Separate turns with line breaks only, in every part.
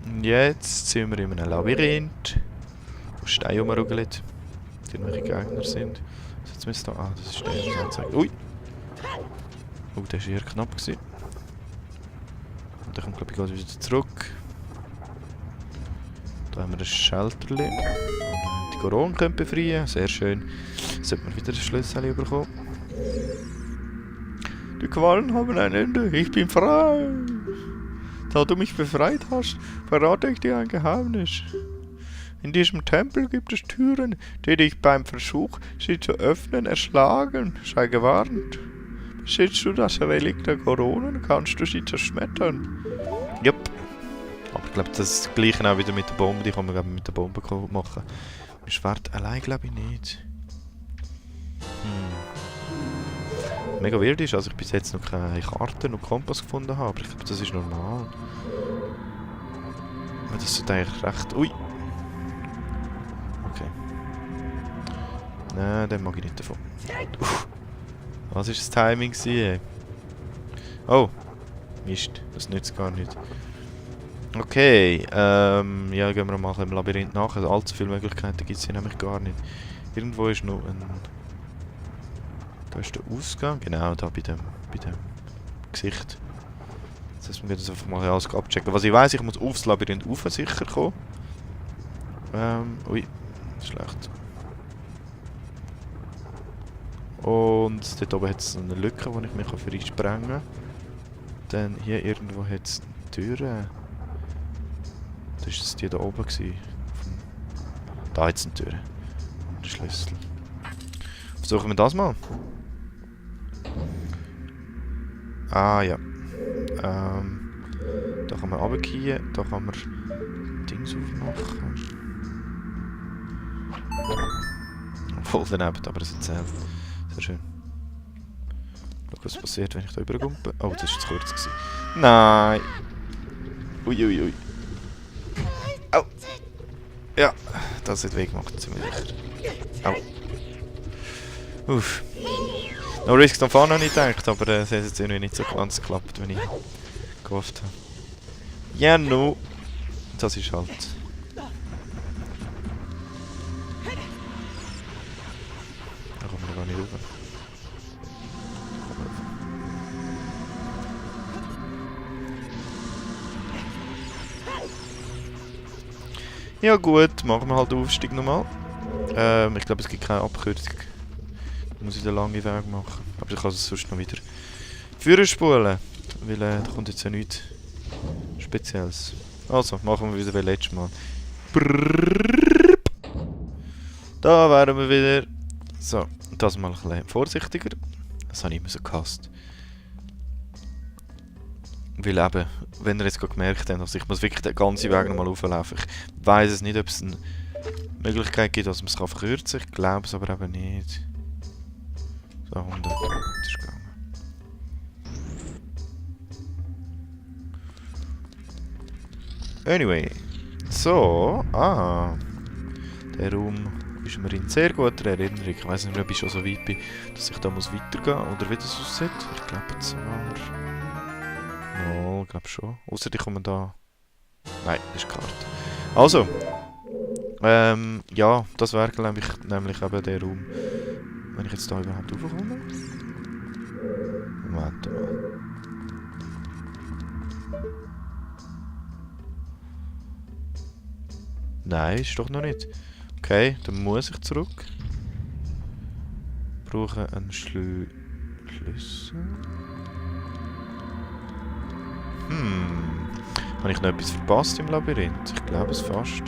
Und jetzt sind wir in einem Labyrinth, wo Steine rumrugeln, die irgendwelche Gegner sind. Jetzt müsste da... Ah, das ist der, was anzeigt. Ui! Oh, der war eher knapp gewesen. Und der kommt, glaube ich, gerade wieder zurück. Da haben wir ein Schalterli. Die Corona können befreien. Sehr schön. Jetzt sollte man wieder ein Schlüssel bekommen. Die Qualen haben ein Ende. Ich bin frei. Da du mich befreit hast, verrate ich dir ein Geheimnis. In diesem Tempel gibt es Türen, die dich beim Versuch, sie zu öffnen, erschlagen. Sei gewarnt. Besitzt du das Relikt der Koronen, kannst du sie zerschmettern. Jupp. Aber ich glaube, das ist das Gleiche auch wieder mit der Bombe. Die kann man glaube mit der Bombe machen. Mit Schwert allein glaube ich nicht. Mega weird ist, also ich bis jetzt noch keine Karten und Kompass gefunden habe, aber ich glaube, das ist normal. Aber das ist eigentlich recht... Ui! Okay. Nein, den mag ich nicht davon. Was war das Timing? Oh! Mist, das nützt gar nicht. Okay, ja, gehen wir mal im Labyrinth nach. Also allzu viele Möglichkeiten gibt es hier nämlich gar nicht. Irgendwo ist noch ein... Da ist der Ausgang, genau, da bei dem Gesicht. Das heißt, wir müssen das einfach mal alles abchecken. Was ich weiss, ich muss aufs Labyrinth rauf sicher kommen. Ui, schlecht. Und dort oben hat es eine Lücke, wo ich mich reinsprengen kann. Dann hier irgendwo hat es eine Tür. Das war es die da oben gewesen. Da hat es eine Tür. Und einen Schlüssel. Versuchen wir das mal. Ah ja. Da kann man runtergehen, da kann man Dings aufmachen. Voll daneben, aber es zählt. Sehr schön. Schau, was passiert, wenn ich da übergumpe. Oh, das war zu kurz gewesen. Nein! Uiuiui. Ui, ui. Au! Ja, das hat weh gemacht, ziemlich sicher. Au. Uff. No Risk am Fahren habe ich gedacht, aber es hat jetzt irgendwie nicht so ganz geklappt, wie ich gehofft habe. Ja, no. Das ist halt. Da kommen wir gar nicht rüber. Ja gut, machen wir halt den Aufstieg nochmal. Ich glaube es gibt keine Abkürzung. Da muss ich den langen Weg machen. Aber ich kann es sonst noch wieder führen spulen. Weil da kommt jetzt ja nichts Spezielles. Also, machen wir wieder wie letztes Mal. Da wären wir wieder. So, das mal ein bisschen vorsichtiger. Das habe ich immer so gehasst. Weil eben, wenn ihr jetzt gemerkt habt, also ich muss wirklich den ganzen Weg nochmal auflaufen. Ich weiss es nicht, ob es eine Möglichkeit gibt, dass man es verkürzen kann. Ich glaube es aber eben nicht. So, 100. Das ist gegangen. Anyway. So, der Raum ist mir in sehr guter Erinnerung. Ich weiss nicht, ob ich schon so weit bin, dass ich da muss weitergehen muss oder wie das aussieht. Ich glaube zwar... Oh, ich glaube schon. Außer die kommen da... Nein, das ist die Karte. Also. Ja, das wäre nämlich eben der Raum. Wenn ich jetzt da überhaupt raufkomme. Moment mal. Nein, ist doch noch nicht. Okay, dann muss ich zurück. Ich brauche einen Schlüssel. Habe ich noch etwas verpasst im Labyrinth? Ich glaube es fast.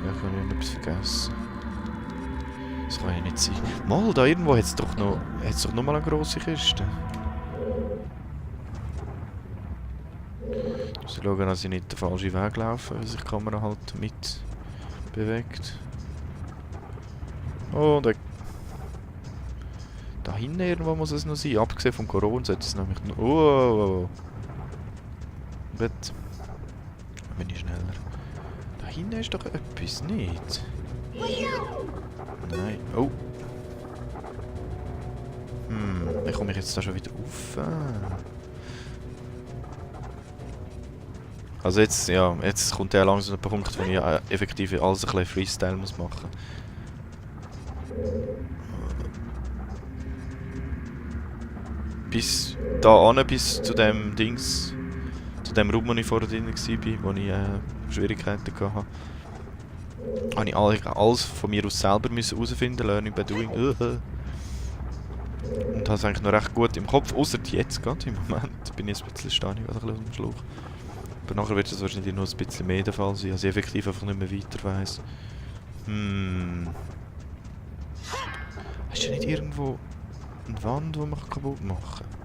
Ja, ich habe irgendetwas vergessen. Das kann ja nicht sein. Mal, da irgendwo hat es doch noch mal eine grosse Kiste. Ich muss schauen, dass ich nicht den falschen Weg laufe, weil sich die Kamera halt mit bewegt. Oh, da hinten irgendwo muss es noch sein. Abgesehen vom Corona sollte es nämlich noch... Oh. Gut. Dann bin ich schneller. Da hinten ist doch etwas nicht. Nein. Oh. Wie komme ich jetzt da schon wieder auf? Also jetzt, ja, jetzt kommt ja langsam der Punkt, wo ich effektiv alles ein bisschen Freestyle muss machen. Bis da an, bis zu dem Dings, zu dem Raum, wo ich vorher drin war, wo ich Schwierigkeiten hatte. Habe ich alles von mir aus selber herausfinden, Learning by Doing. Und habe es eigentlich noch recht gut im Kopf, außer jetzt gerade im Moment. Bin ich jetzt plötzlich stehe ich gerade ein bisschen auf dem Schlauch. Aber nachher wird es wahrscheinlich noch ein bisschen mehr der Fall sein, als ich effektiv einfach nicht mehr weiter weiss. Hast du nicht irgendwo eine Wand, die man kaputt machen kann?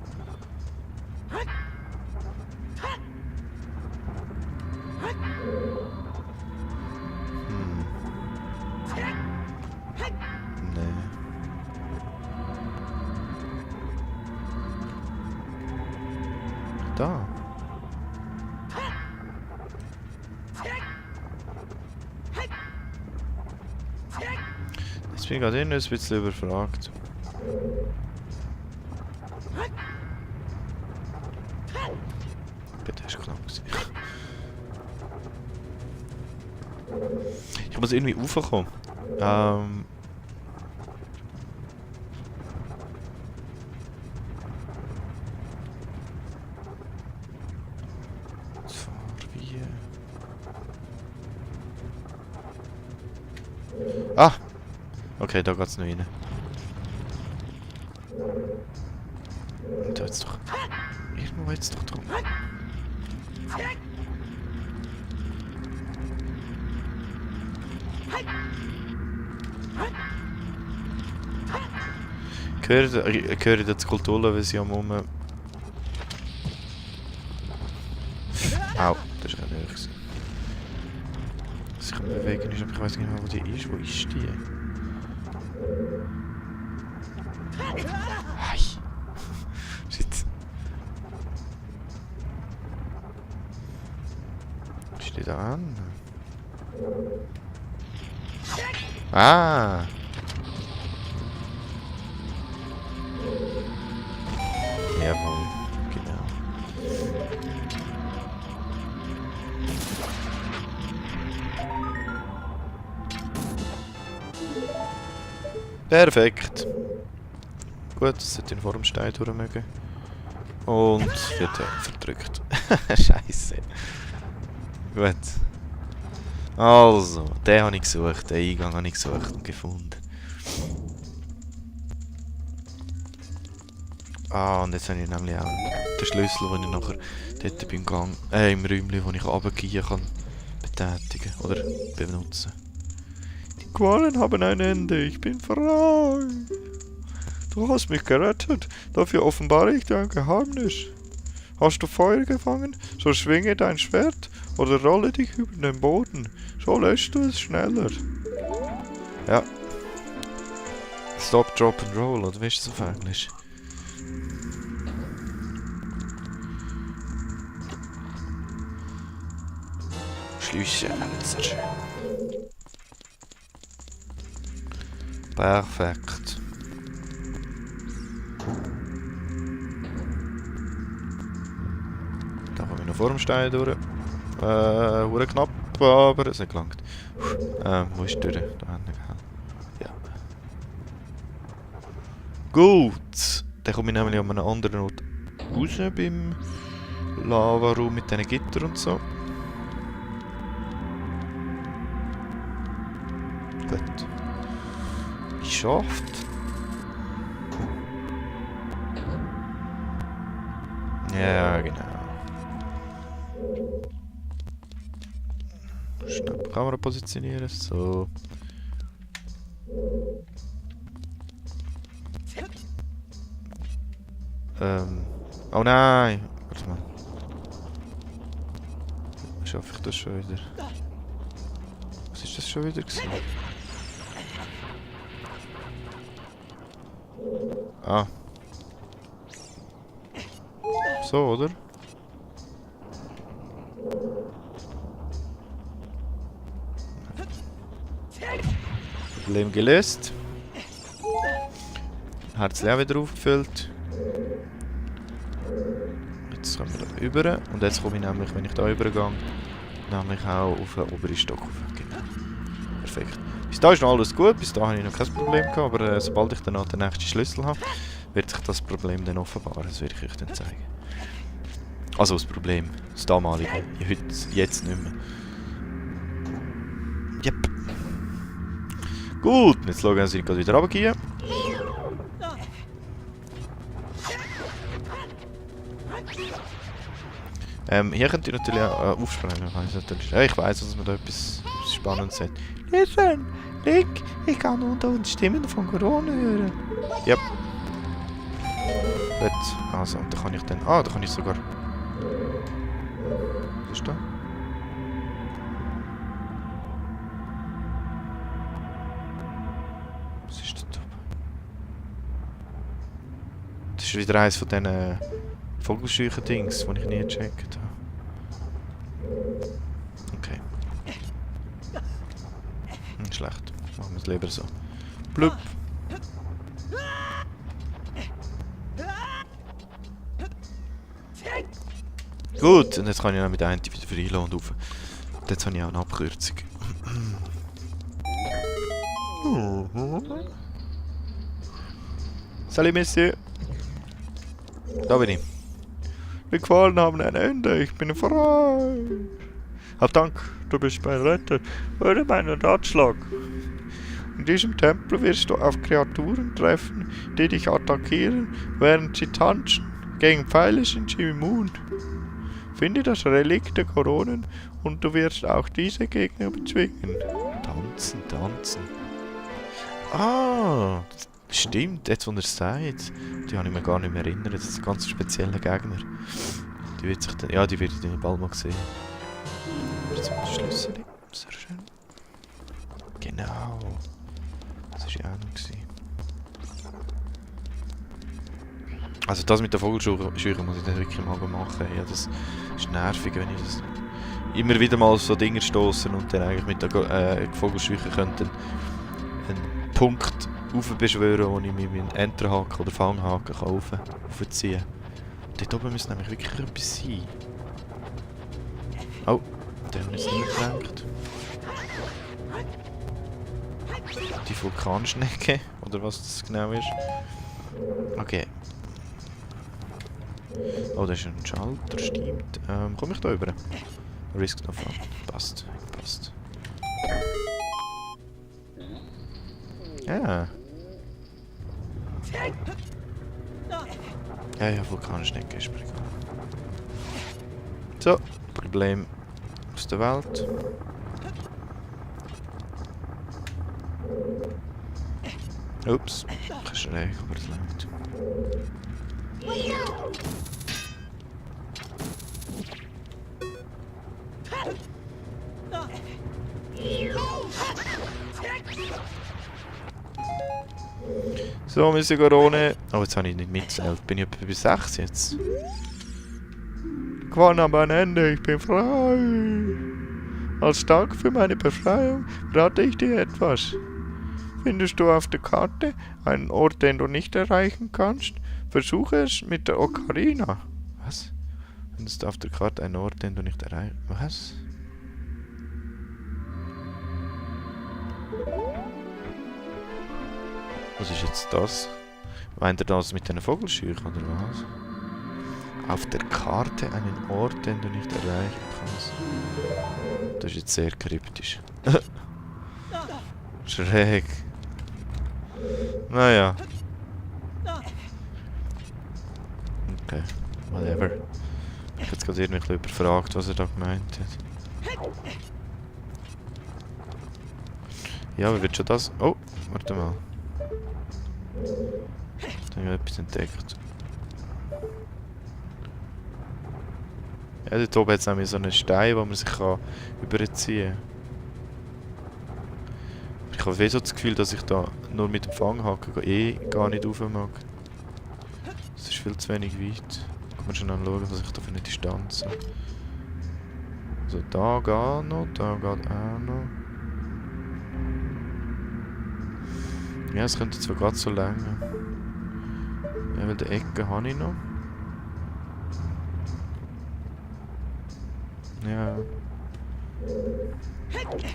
Da. Jetzt bin ich gerade ein bisschen überfragt. Bitte, das war knapp. Ich muss irgendwie raufkommen. Ah! Okay, da geht's noch rein. Und da jetzt doch... Irgendwo jetzt doch drum. Ich höre jetzt Kultur, wie sie am Rum... Au, das ist ja nicht. Ich kann mich bewegen, aber ich weiß nicht mehr, wo die ist. Wo ist die? Hi. Shit. Steht da an? Ah! Jawohl, genau. Perfekt. Gut, das sollte den Formstein durchmögen. Und wird verdrückt. Scheiße. Gut. Also, den habe ich gesucht, den Eingang habe ich gesucht und gefunden. Ah, und jetzt habe ich nämlich auch den Schlüssel, den ich nachher dort beim Gang, im Räumchen, wo ich runtergehen kann, betätigen oder benutzen. Die Qualen haben ein Ende, ich bin frei. Du hast mich gerettet, dafür offenbare ich dir ein Geheimnis. Hast du Feuer gefangen, so schwinge dein Schwert oder rolle dich über den Boden, so löscht du es schneller. Ja. Stop, drop and roll, oder wie ist das auf Englisch? Schlüsselhölzer. Perfekt. Da komme ich noch vor dem Stein durch. Hure knapp, aber es hat gelangt. Wo ist die Tür? Da hinten, gell? Ja. Gut. Dann komme ich nämlich an einem anderen Ort raus beim Lava-Raum mit diesen Gittern und so. Gut. Geschafft. Ja, genau. Schnell die Kamera positionieren, so. Oh nein! Warte mal. Schaffe ich das schon wieder? Was ist das schon wieder gewesen? Ah. So, oder? Problem gelöst. Herzchen auch wieder aufgefüllt. Jetzt kommen wir da rüber. Und jetzt komme ich nämlich, wenn ich da rübergehe, nämlich auch auf den oberen Stock rauf. Genau. Perfekt. Bis da ist noch alles gut, bis da habe ich noch kein Problem gehabt, aber sobald ich dann noch den nächsten Schlüssel habe, wird sich das Problem dann offenbaren. Das werde ich euch dann zeigen. Also das Problem, das damalige. Jetzt nicht mehr. Yep. Gut, jetzt schauen wir uns gerade wieder runtergehen. Hier könnt ihr natürlich auch aufspringen. Ich weiss, dass man da etwas Spannendes hat. Listen, Nick, ich kann unter uns Stimmen von Corona hören. Ja. Gut, also, und da kann ich dann... Ah, da kann ich sogar... Was ist da? Was ist das da? Das ist wieder eines von diesen Vogelscheuchen-Dings, die ich nie gecheckt habe. Okay. Schlecht. Machen wir es lieber so. Blub. Gut, und jetzt kann ich noch mit der einen wieder reinlassen und rauf. Und jetzt habe ich auch eine Abkürzung. Salut, Monsieur. Da bin ich. Die Qualen haben ein Ende, ich bin frei. Hab Dank, du bist mein Retter. Höre meinen Ratschlag. In diesem Tempel wirst du auf Kreaturen treffen, die dich attackieren, während sie tanzen. Gegen Pfeile sind sie immun. Finde das Relikt der Koronen und du wirst auch diese Gegner bezwingen. Tanzen, tanzen. Ah, stimmt, jetzt wo er es sagt. Die habe ich mir gar nicht mehr erinnert. Das ist ein ganz spezieller Gegner. Die wird sich dann, ja, die werde ich dann bald mal sehen. Jetzt haben wir den Schlüssel. Sehr schön. Genau. Das war ja auch noch gewesen. Also das mit der Vogelscheuche muss ich dann wirklich mal machen. Ja, das ist nervig, wenn ich das immer wieder mal so Dinge stoßen und dann eigentlich mit der Vogelscheuche könnte einen Punkt aufbeschwören, wo ich mit meinem Enterhaken oder Fanghaken aufziehen kann. Dort oben müsste nämlich wirklich etwas sein. Oh, den habe ich jetzt nicht mehr gedacht. Die Vulkanschnecke, oder was das genau ist. Okay. Oh, da ist ein Schalter, stimmt. Komme ich da rüber? Risk-Knopf an. Passt, passt. Ja. Ja, Vulkanschnecke ist mir egal. So, Problem aus der Welt. Ups, ich schräg, aber es läuft. So, wir sind ohne. Oh, jetzt habe ich nicht mitgezählt. Bin ich etwa bei 6 jetzt? Gewonnen am Ende, ich bin frei. Als Dank für meine Befreiung rate ich dir etwas. Findest du auf der Karte einen Ort, den du nicht erreichen kannst? Versuche es mit der Ocarina. Was? Findest du auf der Karte einen Ort, den du nicht erreichen kannst? Was? Was ist jetzt das? Meint ihr das mit den Vogelscheuchen oder was? Auf der Karte einen Ort, den du nicht erreichen kannst. Das ist jetzt sehr kryptisch. Schräg. Naja. Okay, whatever. Ich habe jetzt gerade irgendwie überfragt, was er da gemeint hat. Ja, aber wird schon das... Oh, warte mal. Da habe ich etwas entdeckt. Ja, dort oben hat es nämlich so einen Stein, wo man sich überziehen kann. Ich habe so das Gefühl, dass ich da nur mit dem Fanghaken gar nicht rauf mag. Das ist viel zu wenig weit. Kann man schon anschauen, was ich da für eine Distanz habe. Also da geht noch, da geht auch noch. Ja, es könnte zwar gerade so länger. Ja, weil die Ecke habe ich noch. Ja.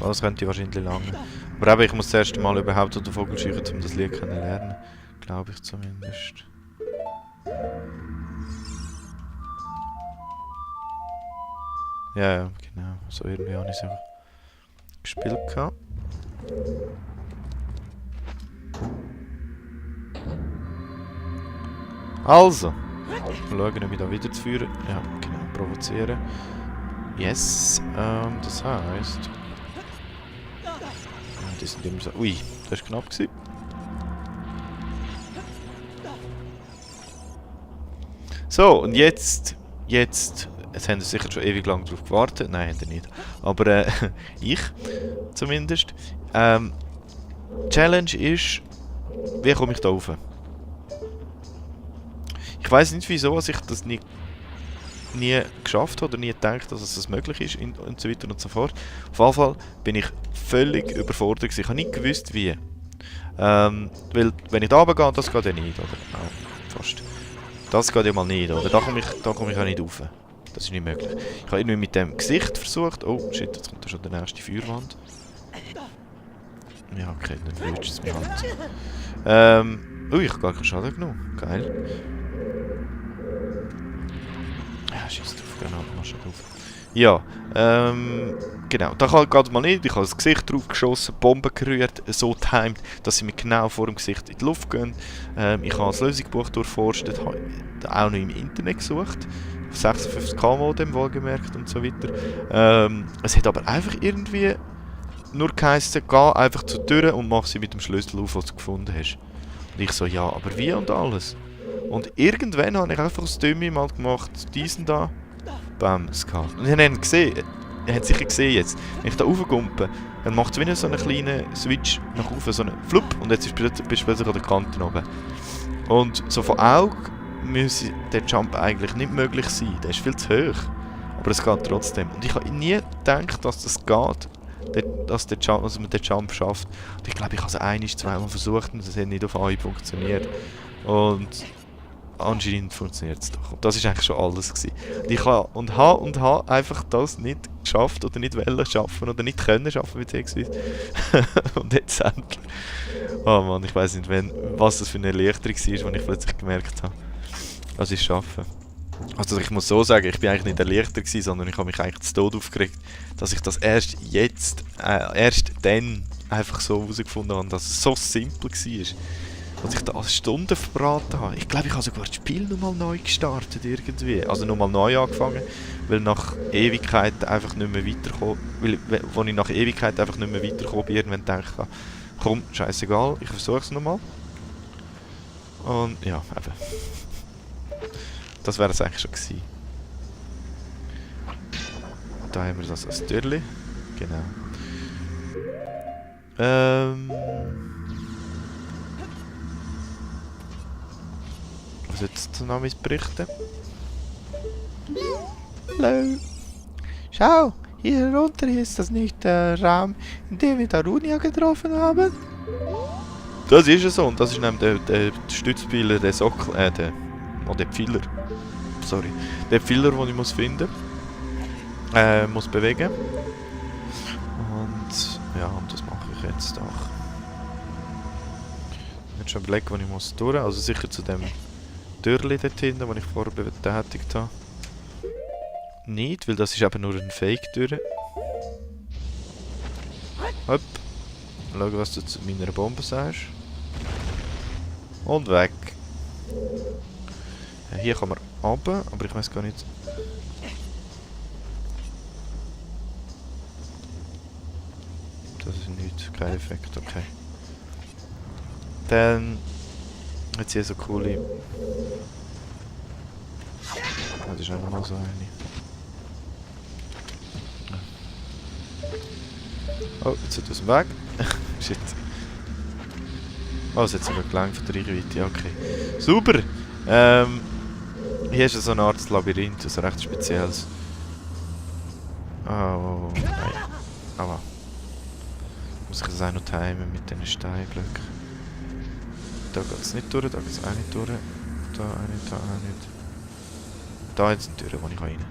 Das könnte wahrscheinlich lange. Aber eben, ich muss das erste Mal überhaupt den Vogel scheuchen, um das Lied zu lernen. Glaube ich zumindest. Ja, ja, genau. So irgendwie habe ich es ja gespielt gehabt. Also. Mal schauen, ob ich da wieder zu führen. Ja, genau. Provozieren. Yes. Das heisst... Ja, die sind immer so... Ui, das war knapp gewesen. So, und jetzt... Jetzt haben sie sicher schon ewig lang darauf gewartet. Nein, haben sie nicht. Aber ich zumindest. Challenge ist... Wie komme ich da rauf? Ich weiß nicht wieso, dass ich das nie geschafft habe oder nie gedacht, dass das möglich ist und so weiter und so fort. Auf jeden Fall bin ich völlig überfordert gewesen. Ich habe nicht gewusst, wie. Weil, wenn ich da runtergehe, das geht ja nicht, oder? Fast. Das geht ja mal nicht, oder? Da komme ich auch nicht rauf. Das ist nicht möglich. Ich habe irgendwie mit dem Gesicht versucht... Oh, shit, jetzt kommt da schon der nächste Feuerwand. Ja, okay, dann verwünscht es mich halt. Ich habe gar keinen Schaden genommen. Geil. Ja, scheiß drauf, Granatmasche drauf. Ja, genau. Da geht mal nicht. Ich habe das Gesicht drauf geschossen, Bomben gerührt, so timed, dass sie mir genau vor dem Gesicht in die Luft gehen. Ich habe das Lösungsbuch durchforstet, habe auch noch im Internet gesucht. 56K-Modem wohlgemerkt und so weiter. Es hat aber einfach irgendwie nur geheißen, geh einfach zur Tür und mach sie mit dem Schlüssel auf, was du gefunden hast. Und ich so, ja, aber wie und alles? Und irgendwann habe ich einfach das Dummy mal gemacht, diesen da, bam, es gehabt. Und ich habe ihn gesehen, ihr habt sicher gesehen jetzt, wenn ich da raufgumpe, dann macht es wie so einen kleinen Switch nach oben, so einen Flup, und jetzt bist du plötzlich an der Kante oben. Und so von Augen müsste der Jump eigentlich nicht möglich sein, der ist viel zu hoch. Aber es geht trotzdem. Und ich habe nie gedacht, dass das geht, dass man den Jump schafft. Und ich glaube, ich habe es einmal, zweimal versucht und es hat nicht auf Anhieb funktioniert. Und anscheinend funktioniert es doch. Und das war eigentlich schon alles gewesen. Und ich habe einfach das nicht geschafft oder nicht wollen schaffen oder nicht können schaffen, beziehungsweise. Und jetzt endlich. Oh Mann, ich weiß nicht, was das für eine Erleichterung war, als ich plötzlich gemerkt habe, dass ich es schaffe. Also ich muss so sagen, ich bin eigentlich nicht erleichtert gewesen, sondern ich habe mich eigentlich zu Tod aufgeregt, dass ich das erst dann einfach so herausgefunden habe, dass es so simpel war. Dass ich da eine Stunde verbraten habe. Ich glaube, ich habe sogar das Spiel nochmal neu gestartet irgendwie. Also nochmal neu angefangen, weil nach Ewigkeiten einfach nicht mehr weitergekommen, wo ich nach Ewigkeiten einfach nicht mehr weitergekommen bin, irgendwann denke ich, komm, scheißegal, ich versuche es nochmal. Und ja, eben. Das wäre es eigentlich schon gewesen. Da haben wir das als Türli. Genau. Was jetzt noch berichten? Hallo. Schau, hier herunter ist das nicht der Raum, in dem wir Darunia getroffen haben? Das ist es so, und das ist nämlich der Stützpfeiler, der Sockel, der Pfeiler. Sorry. Der Pfeiler, den ich muss finden muss bewegen. Und ja, und das mache ich jetzt auch. Ich muss schon überlegen, wo ich muss durch. Also sicher zu dem Türli dort hinten, das ich vorher betätigt habe. Nicht, weil das ist eben nur ein Fake-Tür. Hopp. Schau, was du zu meiner Bombe sagst. Und weg. Ja, hier kann man runter, aber ich weiß gar nicht. Das ist nichts, kein Effekt, okay. Dann jetzt hier so coole. Das ist auch nochmal so eine. Oh, jetzt sind wir aus dem Weg. Shit. Oh, es hat sogar gelangt von der Reichweite, okay. Super! Hier ist so eine Art Labyrinth, also recht spezielles. Oh, nein. Aber. Muss ich das auch noch timen mit diesen Steinblöcken. Da geht es nicht durch, da geht es auch nicht durch. Da auch nicht, da auch nicht. Da jetzt eine Tür, wo ich rein kann.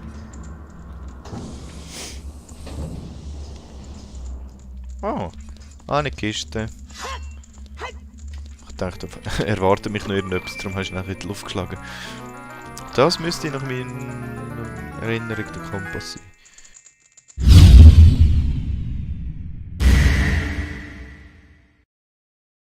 Oh, eine Kiste. Ich dachte, erwartet mich noch irgendetwas, darum hast du nachher in die Luft geschlagen. Das müsste noch in meiner Erinnerung der Kompass sein.